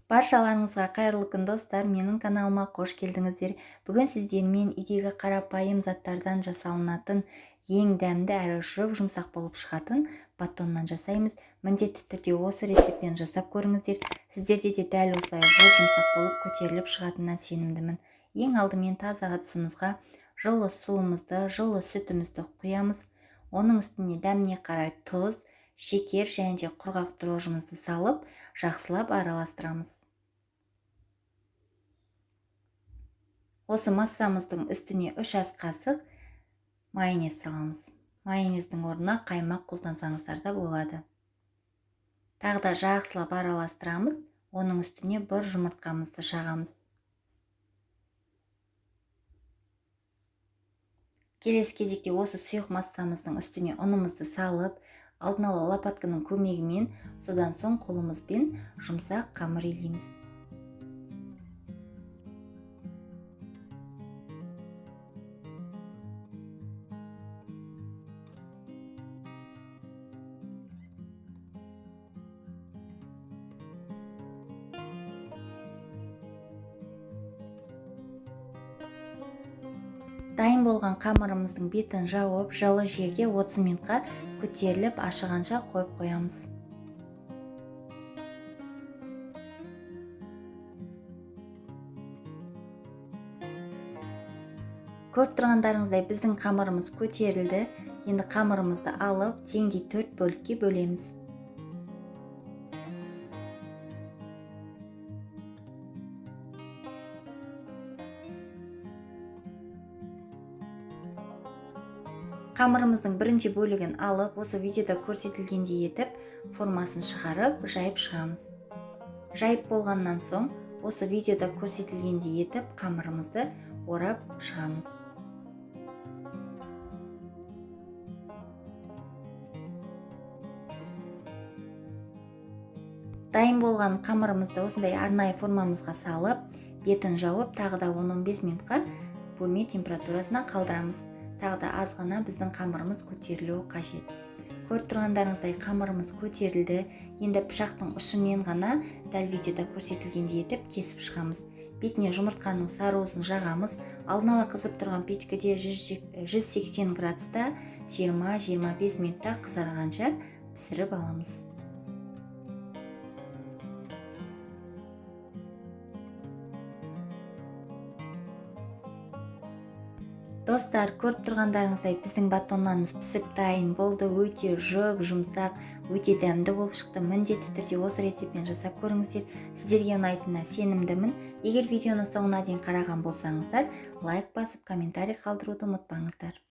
Баршаларыңызға қайырлы күн, достар! Менің каналыма қош келдіңіздер. Бүгін сіздермен үйдегі қарапайым заттардан жасалынатын ең дәмді әрі жұп-жұмсақ болып шығатын батоннан жасаймыз. Міндетті түрде осы рецептпен жасап көріңіздер. Сіздерде де дәл осылай жұп-жұмсақ болып көтеріліп шығатынына сенімдімін. Ең алдымен таза ыдысымызға жылы суымызды, жылы сүтімізді құямыз. Оның үстіне дәміне қарай тұз, шекер және де құрғақ дрожжымызды салып, жақсылап араластырамыз. Осы массамыздың үстіне 3 ас қасық майонез саламыз. Майонездің орнына қаймақ қолдансаңыздар да болады. Тағы да жақсылап араластырамыз. Оның үстіне бір жұмыртқамызды шағамыз. Келесі кезекте осы сұйық массамыздың үстіне ұнымызды салып, алдын ала лопатканың көмегімен, содан соң қолымызбен жұмсақ қамыр илейміз. Дайын болған қамырымыздың бетін жауып, жылы жерге 30 минутқа көтеріліп ашығанша қойып қоямыз. Көріп тұрғандарыңыздай біздің қамырымыз көтерілді. Енді қамырымызды алып, теңдей 4 бөлікке бөлеміз. Қамырымыздың бірінші бөлігін алып, осы видеода көрсетілгендей етіп, формасын шығарып, жайып шығамыз. Жайып болғаннан соң, осы видеода көрсетілгендей етіп, қамырымызды орап шығамыз. Дайын болған қамырымызды осындай арнайы формамызға салып, бетін жауып, тағы да 10-15 минутқа бөлме температурасына қалдырамыз. Тағы да аз ғана біздің қамырымыз көтерілуі қажет. Көріп тұрғандарыңыздай қамырымыз көтерілді. Енді пышақтың ұшымен ғана дәл видеода көрсетілгендей етіп кесіп шығамыз. Бетіне жұмыртқаның сары уызын жағамыз. Алдын ала қызып тұрған печкеде 180 градуста 20-25 минутта қызарғанша пісіріп аламыз. Достар, көріп тұрғандарыңыздай біздің батоннарымыз пісіп дайын болды. Өте жұп-жұмсақ, өте дәмді болып шықты. Міндетті түрде осы рецептпен жасап көріңіздер. Сіздерге ұнайтынына сенімдімін. Егер видеоны соңына дейін қараған болсаңыздар, лайк басып, комментарий қалдыруды ұмытпаңыздар.